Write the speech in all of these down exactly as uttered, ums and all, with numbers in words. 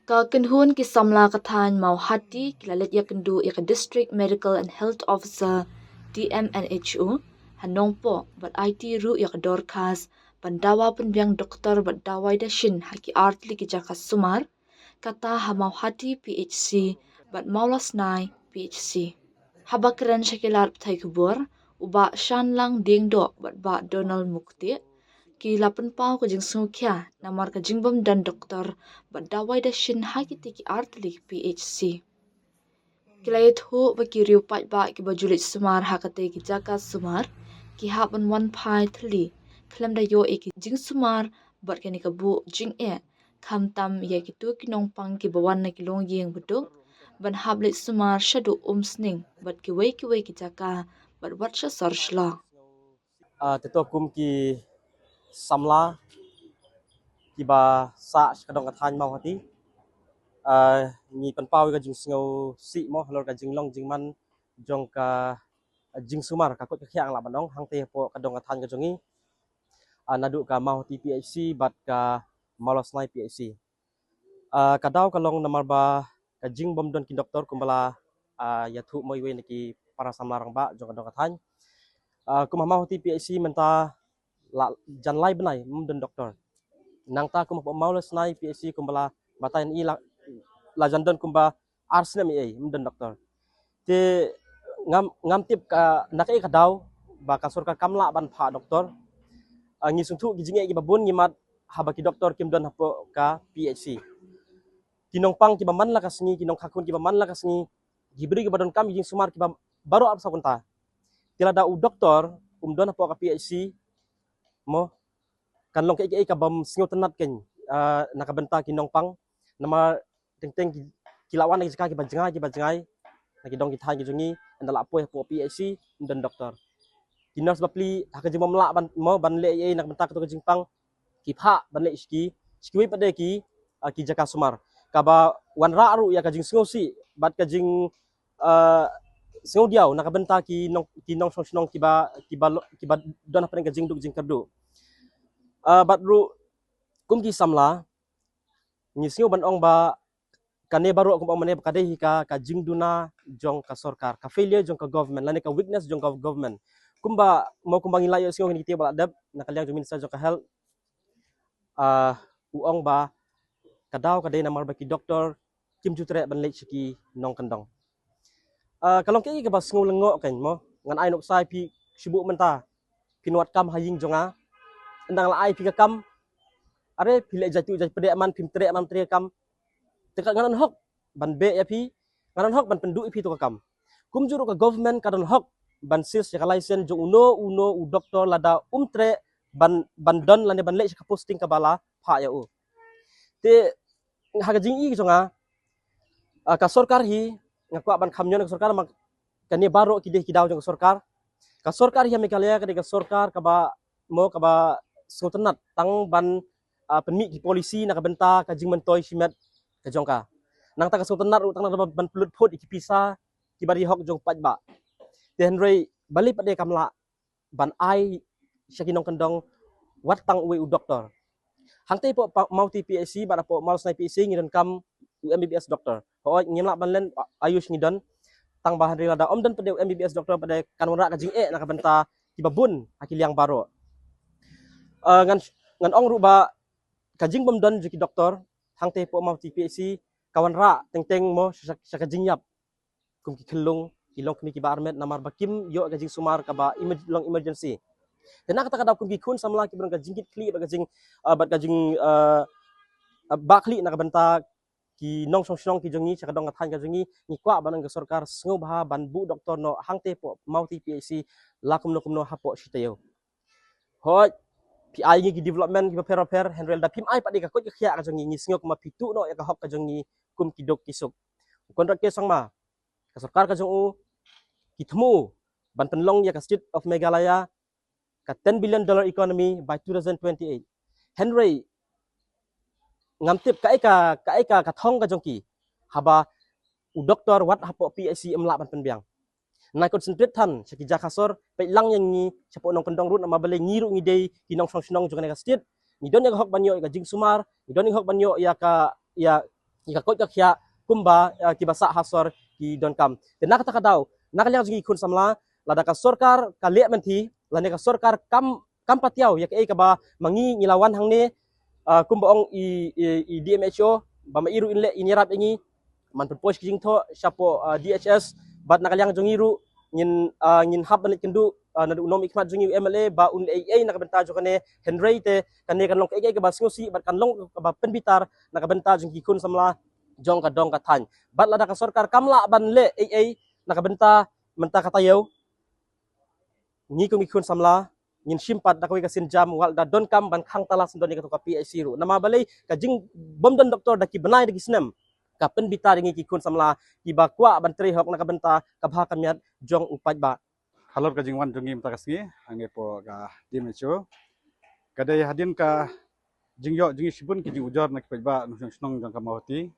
Ka kynhun ki samla ka thaiñ Mawhati ki la leit ïakynduh ïa ka District Medical and Health Officer, D M and H O, ha Nongpoh bad aiti ruh ïa ka dorkhas ban dawa pynbiang doktor bad dawai dashin ha ki artylli ki jaka sumar, kata ha Mawhati P H C bad Mawlasnai P H C. Haba kren sha ki lad pathai khubor, u Bah Shanlang Diengdoh bad Bah Donald Muktieh ki la pynpaw ka jingsngewkhia namar ka jingbym don doktor bad dawai dashin ha kitei ki artylli ki P H C. Ki la ïathuh ba ki riew paidbah kiba ju leit sumar ha katei ki jaka sumar ki hap ban wan phai thylli khlem da ïoh ïa ki jingsumar bad kane ka buh jingeh, khamtam ïa kito ki nongpang kiba wan na ki longïing baduk ban hap leit sumar shaduh Umsning bad kiwei kiwei ki jaka bad wat sha sor Shillong. Uh, te to kum ki samla kiba sah sha ka dong ka thaiñ Mawhati, uh, ngi pynpaw ïa ka jingsngewsih mo halor ka jinglong jingman jong ka jingsumar, ka koit ka khiah ngi lah ban ong, hangtei hapoh ka dong ka thaiñ ka jong ngi, uh, naduh ka Mawhati P H C bad ka Mawlasnai P H C. Uh, ka daw ka long namar ba ka jingbym don ki doktor kumba la, uh, ïathuh mo iwei na ki para samla rangbah jong ka dong ka thaiñ. Uh, kum ha Mawhati P H C mynta la jan lai bnai ym don doktor. Nangta kum hapoh Mawlasnai P H C kumba la batai ïa ngi la, la jan don kumba ar snem ei ei ym don doktor. Te ngam, ngam tip ka na kaei ka daw ba ka sorkar kam lah ban phah doktor. Uh, ngi sngewthuh ki jingeh kiba bun ngi mad haba ki doktor kim don hapoh ka P H C. Ki nongpang kiba man la ka sngi, ki nongkhakhun kiba man la ka sngi, ki briew kiba donkam ki jingsumar kiba baroh arphew saw kynta. Te lada u doktor um don hapoh ka P H C mo, kan long kaei kaei kabym sngewtynnat kein, uh, na ka bynta ki nongpang. Namar teng teng ki, ki la wan na ki jaka kiba jngai kiba jngai, na ki dong ki thaiñ ki jong ngi, ynda la poi hapoh P H C ym don doktor. Ki nurse bapli ha ka jingbym lah ban mo ban leh ei ei na ka bynta kato ka jingpang, ki phah ban leit sha ki, sha kiwei pat de ki, uh, ki jaka sumar. Kaba wanrah ruh ïa ka jingsngewsih bad ka jing, uh, sngewdiaw na ka bynta ki nong, ki nongshong shnong kiba, kiba lo, kiba don hapdeng ka jingduk jingkyrduh. Uh, bad ruh kum ki samla ngi sngew ban ong ba kane baroh kumba ong mynne ba ka dei hi ka, ka jingduna jong ka sorkar, ka failure jong ka government lane ka weakness jong ka government. Kumba mo kumba ngi la ïohsngew ha kine ki taïew ba la dep na ka liang jong u Minister jong ka Health, uh, u ong ba ka daw ka dei namar ba ki doktor kim ju treh ban leit sha ki nongkyndong. Uh, ka long kaei kaba sngewlyngngoh kein mo, ngan ai nuksa ïa phi shu buh mynta, phin wad kam ha ïing jong nga, ynda nga la ai phi ka kam, are phi leh jait tuh jait pdeng man, phim treh man treh kam. Te ka nga don hok ban beh ïa phi, nga don hok ban pynduh ïa phi to ka kam. Kumjuh ruh ka government ka don hok ban seize ïa ka license jong uno uno u doktor lada um treh ban, ban don lane ban leit sha ka posting kaba la phah ïa u. Te ha ka jingi jong nga, uh, ka sorkar hi, nga kwah ban kham ñion ka sorkar, ma kane baroh ki dei ki daw jong ka sorkar. Ka sorkar hi ha Meghalaya ka dei ka sorkar kaba mo kaba sngewtynnat tang ban, uh, pynmih ki policy na ka bynta ka jingmyntoi shimet ka jong ka. Nangta ka sngewtynnat ruh tang na ban pynlut phut ïa ki pisa kiba dei hok jong paidbah. Te hynrei balei pat de kam lah ban ai sha ki nongkyndong wat tang uwei u doktor. Hangtei hapoh Mawhati P H C bad hapoh Mawlasnai P H C ngi donkam u M B B S doktor. Hooid ngim lah ban len Ayush ngi don, tang ba hynrei lada ym don pat de u M B B S doktor pat de kan wanrah ka jingeh na ka bynta kiba bun ha ki liang baroh. Uh, ngan, ngan ong ruh ba ka jingbym don jong ki doktor hangtei hapoh Mawhati P H C ka wanrah teng teng mo sha, sha ka jingïap kum ki khyllung, ki longkmie kiba armet namar ba kim ïoh ka jingsumar kaba emer-, long emergency. Te na kata ka daw kum ki khun samla kiba don ka jingkitkhlieh bad ka jing, uh, bad ka jing, uh, uh, bakhlieh na ka bynta ki nongshong shnong ki jong ngi sha ka dong ka thaiñ ka jong ngi, ngi kwah ban ong ka sorkar sngewbha ban buh doktor noh hangtei hapoh Mawhati P H C la kumno kumno hapoh shi taïew. Hooid phi ai ngi ki development kiba pher bapher, hynrei lada phim ai pat de ka koit ka khiah ka jong ngi, ngi sngew kumba phi tuh noh ïa ka hok ka jong ngi kum ki duk ki suk. U Conrad K Sangma, ka sorkar ka jong u ki thmu ban pynlong ïa ka State of Meghalaya ka ten billion dollar economy by two thousand twenty-eight. Hynrei ngam tip kaei ka, kaei ka, ka thong ka jong ki haba u doktor wat hapoh P H C ym lah ban pynbiang. Nai concentrate than sha ki jaka sor, peit lang ïa ngi shapoh nongkyndong ruh, namar balei ngi ruh ngi dei ki nongshong shnong jong kane ka state. Ngi don ïa ka hok ban ïoh ïa ka jingsumar, ngi don ïa ka hok ban ïoh ïa ka, ïa ïa ka koit ka khiah kumba, ah, kiba sah ha sor ki donkam. Te na kata ka daw, na ka liang jong ngi ki khun samla, lada ka sorkar ka leh mynthi, lane ka sorkar kam, kam patiaw ïa kaei kaba ma ngi ngi la wan hangne, ah, kumba ong i, i, i D M H O, ba ma i ruh in leh, in ïarap ïa ngi, man pynpoi ki jingthoh shapoh, ah, D H S, bad na ka liang jong ngi ruh ngin, ah, ngin hap ban leit kynduh, ah, naduh u nongmihkhmat jong ngi u M L A ba un leh ei ei na ka bynta jong kane, hynrei te kane kan long kaei kaei kaba sngewsih bad kan long kaba pynbitar na ka bynta jong ki khun samla jong ka dong ka thaiñ. Bad lada ka sorkar kam lah ban leh ei ei na ka bynta mynta ka taïew, ngi kum ki khun samla ngin shim pat da kawei ka sienjam wat da donkam ban khang tala syndon ïa kato ka P H C ruh. Namar balei, ka jingbym don doktor da ki bnai da ki snem ka pynbitar ïa ngi ki khun samla kiba kwah ban trei hok na ka bynta ka bha ka miat jong u paidbah. Halor ka jingwan jong ngi mynta ka sngi hangne hapoh ka D M H O, ka dei hadien ka jingïoh jong ngi shibun ki jingujor na ki paidbah nongshong shnong jong ka Mawhati.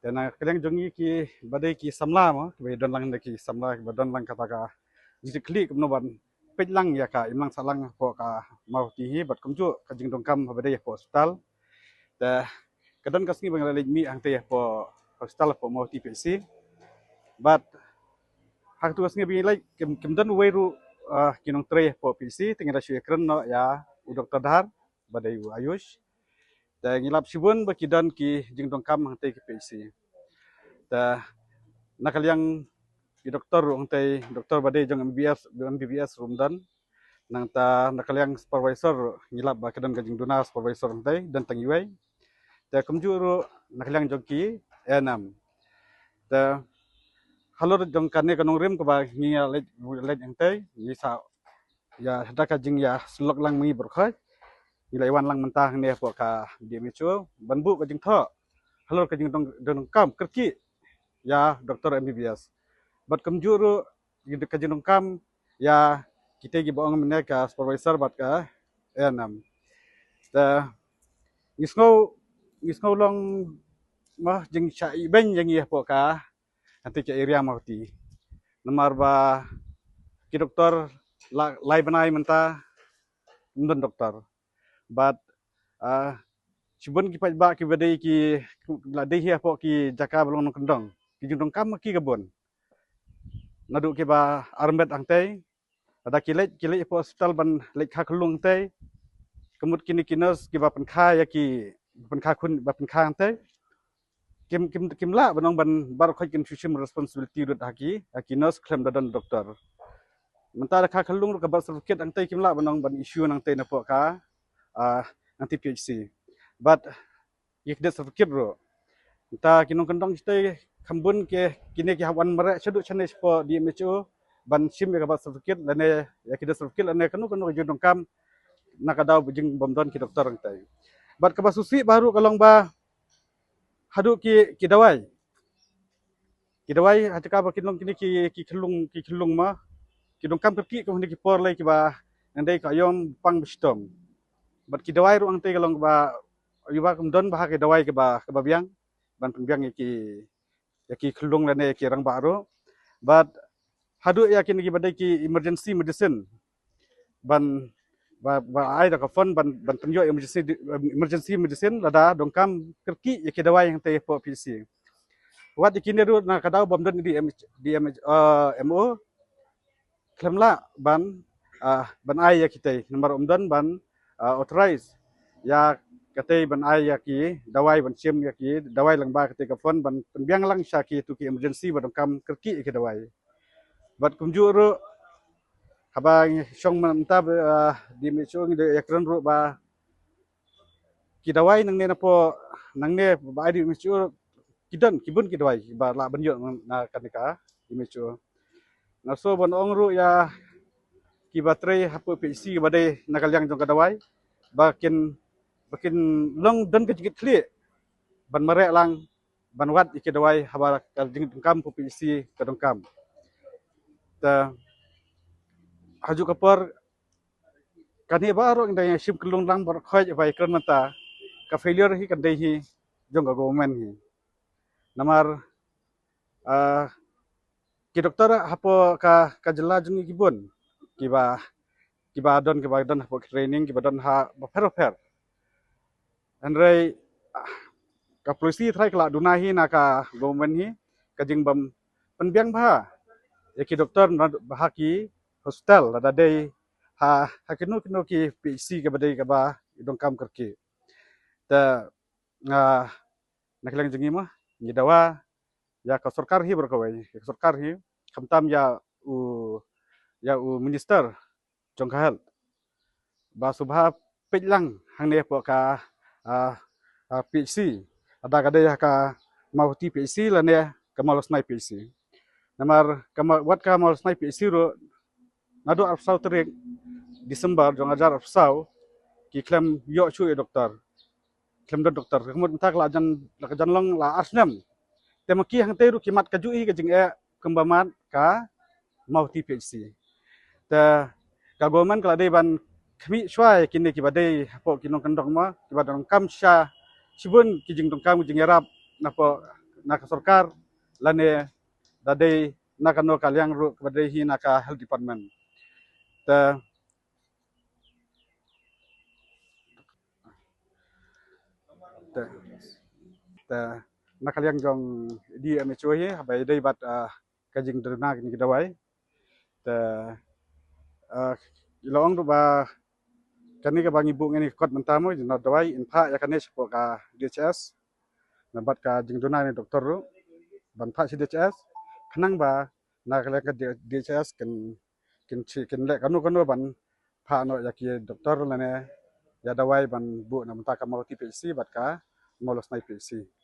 Te na ka liang jong ngi kiba dei ki samla mo, kiba don lang, ki samla kiba don lang kata ka jingkitkhlieh kumno ban peit lang ïa ka imlang sahlang hapoh ka Mawhati hi, bad kumjuh ka jingdonkam haba dei hapoh hospital. Te ka don ka sngi ba ngi la leit mih hangtei hapoh hospital hapoh Mawhati P H C. Bad ha katu ka sngi ba ngi leit kim, kim don uwei ruh, ah, ki nongtrei hapoh P H C, te ngi la shu ïakren noh ïa u Doktor Dhar ba dei u Ayush. Te ngi lap shibun ba ki don ki jingdonkam hangtei ka P H C. Te na ka liang ki doktor ruh hangtei, doktor ba dei jong M B B S, M B B S ruh ym don. Nangta na ka liang supervisor ruh ngi lap ba ka don ka jingduna supervisor hangtei, don tang iwei. Te kumjuh ruh na ka liang jong ki A N M. Te halor jong kane ka nongrim kaba ngi ïa leit, leit hangtei, ngi sa ïa da ka jingïasyllok lang ma ngi baroh khoit. Ngi la ïa wan lang mynta hangne hapoh ka D M H O ban buh ka jingthoh halor ka jingdon, donkam kyrkieh ïa doktor M B B S. Bad kumjuh ruh ka jingdonkam ïa kita kiba ong mynne ka supervisor bad ka A N M. Te ngi sngew, ngi sngew long ma jingshah ibeiñ ïa ngi hapoh ka hangtei ka area Mawhati. Namar ba ki doktor la, lai bnai mynta ym don doktor. Bad, ah, shibun ki paidbah kiba dei ki, la dei hi hapoh ki jaka ba long nongkyndong, ki jingdonkam ki ka bun. Naduh kiba armet hangtei, lada ki leit, ki leit hapoh hospital ban leit kha khyllung hangtei, ka mut kine ki nurse kiba pynkha ïa ki, pynkha khun, ba pynkha hangtei, kim, kim, kim lah ban ong ban baroh khoit kin shu shim responsibility ruh ha ki, ha ki nurse khlem da don doktor. Mynta da kha khyllung ruh ka birth certificate hangtei kim lah ban ong ban issue nangtei napoh ka, ah, nangtei P H C. Bad ïa ka death certificate ruh. Mynta ki nongkyndong shatei kham bun ki, kine ki hap wan mareh shaduh shane shapoh D M H O ban shim ïa ka birth certificate lane ïa ka death certificate lane kano kano ka jingdonkam na ka daw ba jingbym don ki doktor hangtei. Bad kaba sngewsih baroh ka long ba haduh ki, ki dawai. Ki dawai ha jaka ba kin long kine ki, ki khyllung, ki khyllung ma, ki donkam kyrkieh kum hynne ki por lei kiba nang dei ka aïom pang ba shitom. Bad ki dawai ruh hangtei ka long ba ïa ba kum don bha ki dawai kiba, kiba biang ban pynbiang ïa ki, ïa ki khyllung lane ïa ki rangbah ruh. Bad haduh ïa kine kiba dei ki emergency medicine ban, ba, ba ai da ka fund ban, ban pynïoh emergency, emergency medicine lada donkam kyrkieh ïa ki dawai hangtei hapoh P H C. Wat ïa kine ruh na ka daw bym don D M H, D M H, eh, M O khlem lah ban, ah, ban ai ïa kitei namar ym don ban, ah, authorize ïa katei ban ai ïa ki dawai, ban shim ïa ki dawai lyngba katei ka fund ban pynbiang lang sha kitu ki emergency ba donkam kyrkieh ïa ki dawai. Bad kumjuh ruh haba ngi shong mynta ba, ah, D M H O ngi da ïakren ruh ba ki dawai nangne napoh, nangne ba ai D M H O ki don, ki bun ki dawai ba lah ban ïoh na kane ka D M H O. Nga sngewbha ban ong ruh ïa kiba trei hapoh P H C ba dei na ka liang jong ka dawai ba kin, ba kin long don ka jingkitkhlieh ban mareh lang ban wad ïa ki dawai haba ka jingdonkam hapoh P H C ka donkam. Te ha juh ka por kane baroh ngi dang shim khyllung lang baroh khoit ba ïakren mynta ka failure hi kan dei hi jong ka government hi. Namar, ah, ki doktor hapoh ka, ka jylla jong ngi ki bun kiba, kiba don, kiba don hapoh training, kiba don ha bapher bapher. Hynrei, ah, ka polisi trai ka la duna hi na ka government hi, ka jingbym pynbiang bha ïa ki doktor na bha ki hospital, lada dei ha ha kino kino ki P H C kaba dei kaba i donkam kyrkieh. Te nga na ka liang jong ngi mo, ngi dawa ïa ka sorkar hi baroh kawei, ïa ka sorkar hi, khamtam ïa u ïa u minister jong ka health, ba sngewbha peit lang hangne hapoh ka, ah, ah, P H C. Lada ka dei ha ka Mawhati P H C lane ka Mawlasnai P H C. Namar ka Ma-, wat ka Mawlasnai P H C ruh naduh arphew saw tarik December jong hajar arphew saw ki khlem ïoh shuh ïa doktor. Khlem don doktor. Ka mut mynta ka la jan, la ka jan long la ar snem. Te ma ki hangtei ruh ki mad kajuh hi ka jingeh kumba mad ka Mawhati P H C. Te ka government ka la dei ban khmih shuwa ïa kine kiba dei hapoh ki nongkyndong mo, kiba donkam sha shibun ki jingdonkam ki jingïarap napoh na ka sorkar lane da dei na kano ka liang ruh kaba dei hi na ka health department. Te Te, te na ka liang jong D M H O hi haba ïadei bad, ah, ka jingduna kine ki dawai. Te, ah, i la ong ruh ba kane kaba ngi buh ngi ni kot mynta mo, jingduna dawai, in phah ïa kane shapoh ka D H S. Na bad ka jingduna ni doktor ruh ban phah sha D H S. Khnang ba na ka liang ka D-, D H S kin, kin chi, kin leh kano kano ban phah noh ïa ki doktor lane ïa dawai ban buh na mynta ka Mawhati P H C bad ka Mawlasnai P H C.